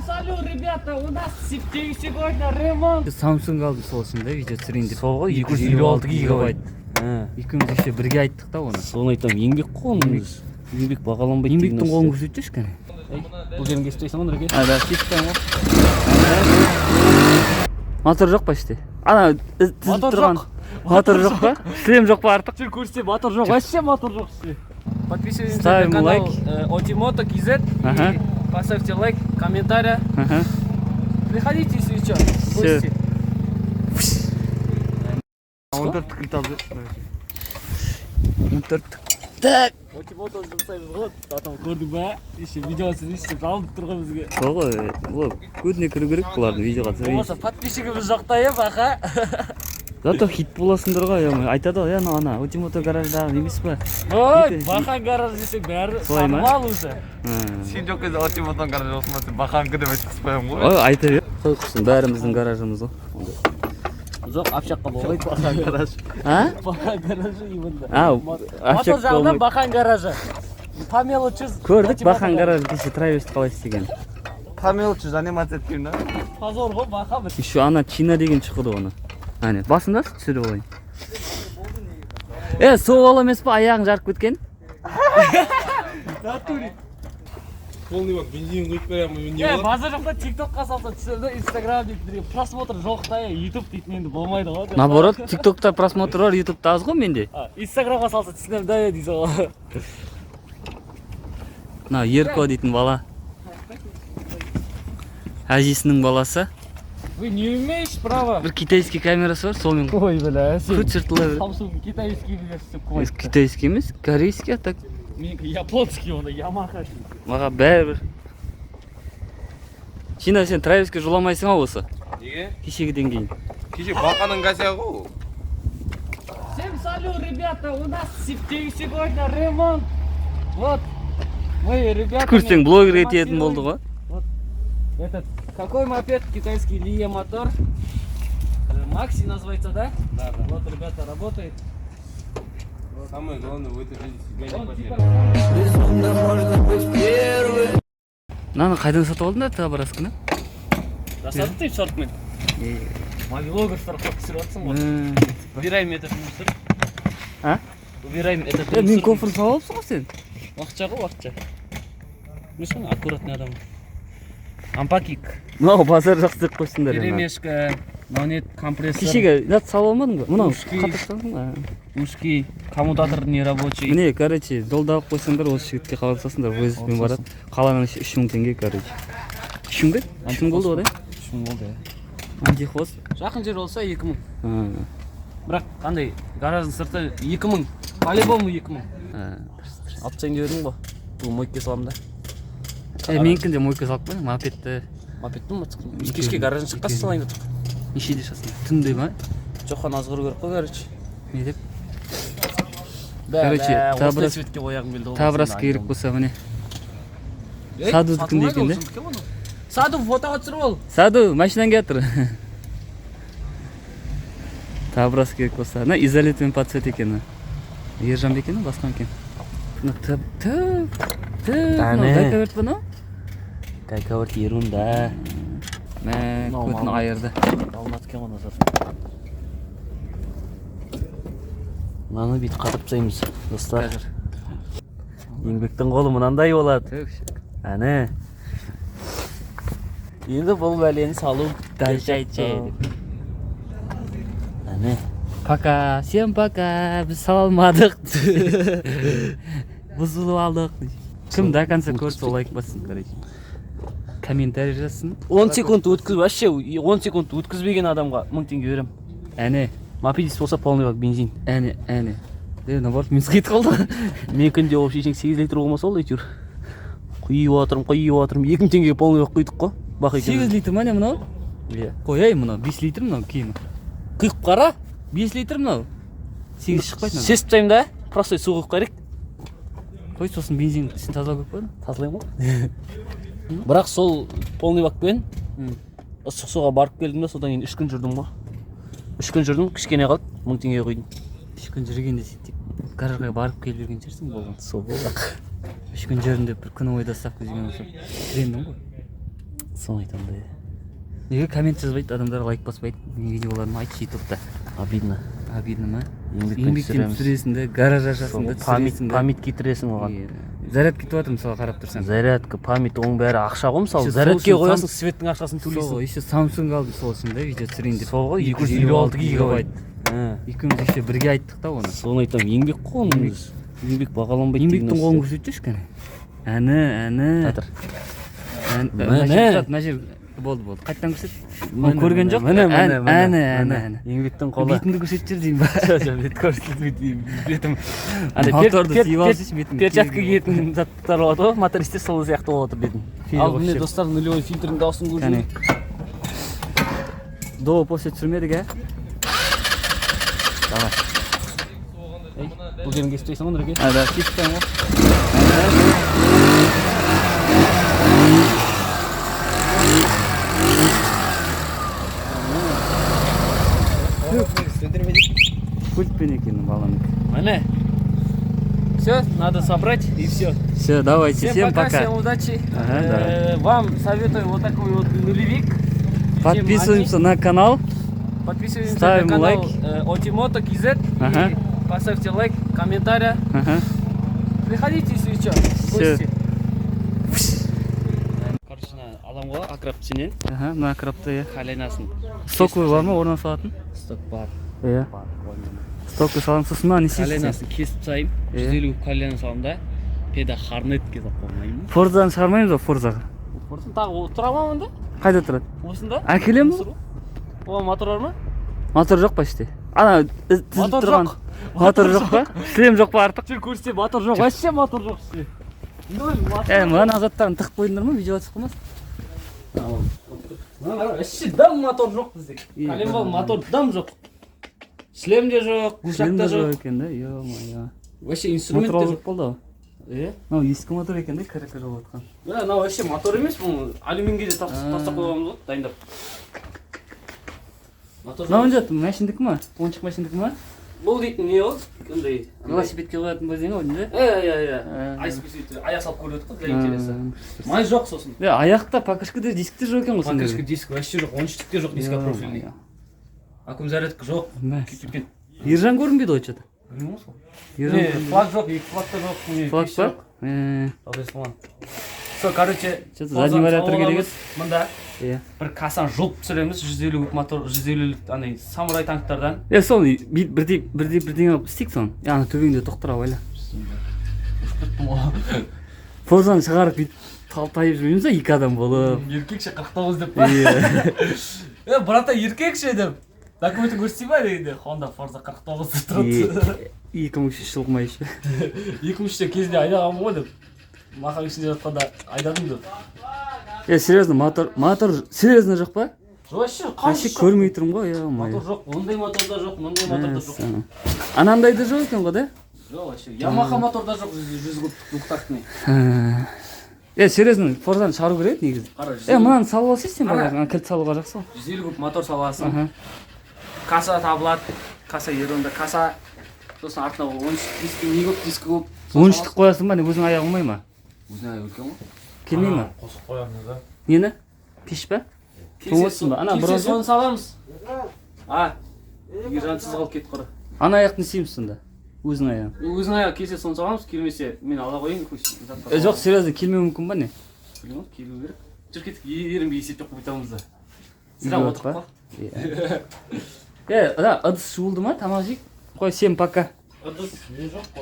Салют, ребята, у нас сегодня ремонт. Samsung алдым сол үшін да, видео түсірейін деп. Сол ғой, 256 гигабайт. Екеуміз еще бірге айттық та оны. Соны айтамын, еңбек қой оның өзі. Еңбек бағаланбайды деген Еңбектің нәрсе. қолын көрсетші кәне. Бұл жерін кесіп тастайсың ғой, Нұреке. А, да, кесіп тастаймын ғой. Мотор жоқ па іште? Ана тізіліп Мотор тұрған. жоқ. Мотор жоқ па? Шлем жоқ па артық? Жүр, көрсете, мотор жоқ. Вообще мотор жоқ іште. Подписываемся Ставим на канал лайк. Отимото KZ. Ага. И поставьте лайк, комментарий. Аха. Приходите, если что, в Всё. гости. 14 кілт алып 14. Так. Отимото жұмсаймыз ғой. Потом көрдің ба? Еще видеосын істеп жалынып тұр ғой бізге. Сол ғой, бұл көзіне кіру керек бұлардың, видеоға түсірейін. Болмаса подписчигіміз жоқ та, е, бақа. Зато хит боласыңдар ғой, ё-моё. Айтады ғой, ана ана Отимото гараждағы емес па? Ой, Бахан гараж десең, бәрі Солай ма? танымал уже. Сен жоқ кезде Отимотоның гаражы болсын ба, сен Баханкі деп айтқызбаймын ғой. Ой, айта бер. Қой құрсын, бәріміздің гаражымыз ғой. Жоқ, общакқа болмайды Бахан гаражы. А? Бахан гаражы именно. А, Мотор общак жағынан болмайды. Бахан гаражы. По мелочи. Көрдік Бахан гаражы кеше Травесті қалай істеген. По мелочи заниматься етпеймін да. Позор ғой Баха бір. Еще ана Чина деген шықты оны. Әне, басында түсіріп алайын. Е, сол бала емес па аяғын жарып кеткен? Полный бак бензин құйып беремін, не Е, болады? базар жақта тиктокқа салса түсірді, инстаграм дейді, просмотр жоқ та, е, ютуб дейтін енді болмайды ғой. Наоборот, тиктокта просмотр бар, ютубта аз ғой менде. А, инстаграмға салса түсінемін да, е, дейсің ғой. Мына Ерко дейтін бала. Әжесінің баласы. Вы не имеешь права. Бір китайский камерасы бар, сонымен Ой, бля, сен. көт жыртыла береді. Samsung китайский білесің қой. Китайский емес, корейский, а так. Менікі японский, онда Ямаха. Маған бәрібір. Чина, сен Трависке жоламайсың ау осы. Неге? Кешегіден кейін. Кеше Бақаның косяғы ғой ол. Всем салют, ребята, у нас сегодня ремонт. Вот, мы, ребята. Түкірсең блогерге тиетін болды ғой. Этот, какой мопед? Китайский Лия мотор. Макси называется, да? Да. Вот, ребята, работает. Самое главное, в этой жизни себя не Он типа потерять. Мынаны қайдан сатып алдың да табарасканы? Жасадық деп шортмен. Мобилографтар қойып түсіріп жатсың ғой. Убираем этот мусор. А? Убираем этот Е, мен мусор. кофрын салып алыпсың ғой сен. Уақытша ғой, уақытша. Мен аккуратный адам. Ампакик. Мынау базар жақсы деп қойсыңдар енді. Перемешка, мынау компрессор. Кешегі зат салып алмадың ба? Мынау Ушки. қатырып салдың ба? Ушки, коммутатор не рабочий. Міне, короче, жолда алып қойсаңдар, осы жігітке хабарласасыңдар, вызовпен барады. Қаланың іші 3000 теңге, короче. 3000 бе? 3000 болды ғой, да? 3000 болды, иә. Антихвост. Жақын жер болса 2000. А, Бірақ қандай гараждың сырты 2000. По-любому 2000. а. Алып тастайын деп едім ғой. Бұл мойкаға саламын да. Е, менікін де мойка салып қойдым, мопедті. Мопедті ма? Біз кешке гараждан шыққан салайын деп тұрмық. Нешеде шығасың? Түнде ма? Жоқан азғыру керек қой, короче. Не деп? Бә, Короче, бә, осындай табрас- цветке бояғым келді ғой. Табрас керек болса, міне. Садудікінде екен, да? Саду, фотоға түсіріп ал. Саду, машинаң келатыр. Табрас керек болса. Мына изолентамен под цвет екен. Мына. Ержан ба екен, басқа ма екен? Мына тып тып тып. Әне. Гайка берді мынау? Гайка берді, ерунда. Мә, Мынау көтін мал. айырды. Алынады екен ғой, назар. Мынаны бүйтіп қатырып тастаймыз, достар. Қазір. Еңбектің қолы мынандай болады. Түк. Әне. Енді бұл бәлені салу. Дальше. Әне. Пока, всем пока. Біз сала алмадық. Бұзылып алдық. Кім до конца көрсе, лайк бассын, короче. Комментарий жазсын. 10 секунд өткіз, вообще 10 секунд өткізбеген адамға 1000 теңге беремін. Әне, Мопедист болса, полный бак бензин. Әне, әне. Е, наоборот, минусқа кетіп қалды. Менікінде вообще 8 литр болмаса ол әйтеуір. Құйып жатырмын, құйып жатырмын. 2000 теңгеге полный бак құйдық қой. Бақ екен. 8 литр ма, не мынау? Иә. Қой, ей, мынау 5 литр мынау киімі. Құйып қара. 5 литр мынау. 8 шықпайды мынау. Сесіп тастаймын да. Простой су құйып қарайық. Қой, сосын бензин ішін тазалау керек қой. Тазалаймын ғой. Бірақ сол полный бакпен ыстық суға барып келдім да, содан кейін 3 күн жүрдім ғой. 3 күн жүрдім, кішкене қалды, 1000 теңге құйдым. 3 күн жүргенде сен тек гаражға барып келіп жүрген шығарсың болған. Сол ғой. 3 күн жүрдім деп бір күні бойы доставка жүрген болсам, трендің ғой. Соны айтамын да. Неге коммент жазбайды адамдар, лайк баспайды видеоларыма, айтшы ютубта? Обидно. Обидно ма? Еңбекпен Еңбектен түсіреміз. түсіресің да, гараж ашасың да, Память, түсіресің да. память кетіресің оған. Иә. Заряд кетіп жатыр, мысалы, қарап тұрсаң. Зарядка, память, оның бәрі ақша ғой, мысалы. Еще сол Зарядке үшін қоясың, светтің ақшасын Сол төлейсің. ғой, еще Samsung алдым сол үшін да, видео түсірейін деп. Сол ғой, 256 гигабайт. Екеуміз еще бірге айттық та оны. Соны айтамын, еңбек қой оның өзі. Еңбек бағаланбайды деген Еңбектің нәрсе. қолын көрсетші кәне. Әні, әні. Жатыр. Мына Міне. жер тұрады, мына жер болды, болды. Қайтадан көрсет. Міне, Көрген жоқ. Міне, міне, міне. Әні, әні, әні. Еңбектің қолы. Бетіңді көрсетіп жібер деймін ба? Жоқ, бет көрсетілмейді, бетім. Андай Моторды сүйіп алсайшы, бетіңді. Перчатка киетін заттар болады ғой, мотористтер, сол сияқты болып отыр бетім. Фил Ал міне, вообще. достар, нулевой фильтрдің дауысын Кәне. көрсін. До, после түсірмедік, ә? Давай. Бұл жерін кесіп тастайсың ғой, Нұреке. А, да, кесіп тастаймын ғой. Пультпен екен баланікі. Міне. Все, надо собрать и все. Все, давайте, всем пока. Всем удачи. Ага, давай. Вам советую вот такой вот нулевик. Подписываемся на канал. Подписываемся Ставим на канал лайк. Отимото KZ. Ага. И поставьте лайк, комментарий. Ага. Приходите, если что, в Всё. гости. Короче, алам ғой акрап сенен Ага, мына акрапты, иә. Коленасын. Стоковый бар ма орнына салатын? Сток бар. Иә. Бар. Стоковый саламын, сосын мына не істейсің сен? Коленасын кесіп тастаймын. Иә. 150 куб колена саламын да. Педа Хорнетке салып қоймаймын. Форзаны шығармаймыз ба Форзаға? Форза тағы тұра ма мұнда? Қайда тұрады? Осында? Әкелеміз ғой. Оған мотор бар ма? Мотор жоқ па іште? Ана тізіліп Мотор тұрған. жоқ. Мотор жоқ па? Шлем жоқ па артық? Жүр, көрсете, мотор жоқ. Вообще мотор жоқ іште. Ноль мотор. Е, мына заттарын тығып қойдыңдар ма? Видеоға түсіп қалмасын. Мына қара, вообще дым мотор жоқ бізде. Е, Коленвал мотор дым жоқ. Шлем де жоқ, глушак Шлем та де жоқ жоқ. екен да, ё-моё. Вообще инструмент Мотор те жоқ жоқ. болды ғой. Е? Мынау ескі мотор екен да, кірі кірі болып жатқан. Мына мынау вообще мотор емес, бұл алюминге де тастап қойғанбыз ғой, дайындап. Мотор Мынау жоқ. не зат? Машиндікі ма? Ойыншық машиндікі ма? Бұл дейтін не ол? Андай. Велосипедке қоятын бірдеңе ғой, да? Иә, иә, иә. Ә. Айсып сөйтіп аяқ салып көріп едік қой для интереса. Май жоқ сосын. Е, аяқта покрышка да, диск те жоқ екен ғой сонда. Покрышка, диск вообще жоқ, 13 те жоқ, низкопрофильный. Аккум зарядка жоқ. Мәссаған. Кеткен. Ержан көрінбейді ғой что-то. Білмеймін ғой сол. Ержан Не, көрінбейді. флаг жоқ, екі флаг та жоқ, не, Флаг пеш па? жоқ. Жалғыз. Все, короче, Что-то задний вариатор керек еді. Мында Иә. бір касан жұлып түсіреміз, 150 куб мотор, 150 андай самурай танктардан. Е, соны бірдей бірдей бірдеңе қылып істейік соны. Е, ана төбеңде тоқтыра ойла. Форзаны шығарып бүйтіп талтайып жүрмейміз ба екі адам болып. Еркекше 49 деп па? Иә. Е, брата, еркекше деп. Документін көрсетейін ба дегенде, Honda Forza 49 деп тұрады. 2003 жылғы ма еще? 2003-те кезінде айдағанмын ғой деп. Мақаң ішінде жатқанда айдадым деп. Е, серьезно, мотор серьезно жоқ па? Жоқ, вообще Вообще көрмей тұрмын ғой, е Мотор жоқ, ондай мотор да жоқ, мындай мотор да жоқ. Мәссаған. Анандай да жоқ екен ғой, да? Жоқ, вообще. Ямаха мотор да жоқ, 100 куб двухтактный. Е, серьезно, Форзаны шығару керек еді негізі. Қара, Е, мынаны салып алсайшы сен Ана. баяғы, ана кілт салуға жақсы ғой. 150 куб мотор саласың. Аха. Каса табылады. Каса ерунда, каса. Сосын артына 13 диск, не көп дискі көп. 13-тік қоясың ба, не өзің аяғың болмай ма? Өзің аяғы үлкен ғой. Келмей ма? Қосып қоямыз да. Нені? Пеш па? Тоңатсың ба? Ана Келсе бронза? соны саламыз. А, ержансыз қалып кетіп қара. Ана аяқты не істейміз сонда? Өзің аяғын. Өзің аяғы келсе соны саламыз, келмесе мен ала қояйын, пусть затқа Е, жоқ, серьезно, келмеуі мүмкін ба не? Білмеймін, келу керек. Жүр, кеттік, ерінбей есептеп қойтамыз да. Сірә Үйге отырып ба? қал. Иә. Е, ана ыдыс жуылды ма? Тамақ жейік. Қой, всем пока. Ыдыс не жоқ қой.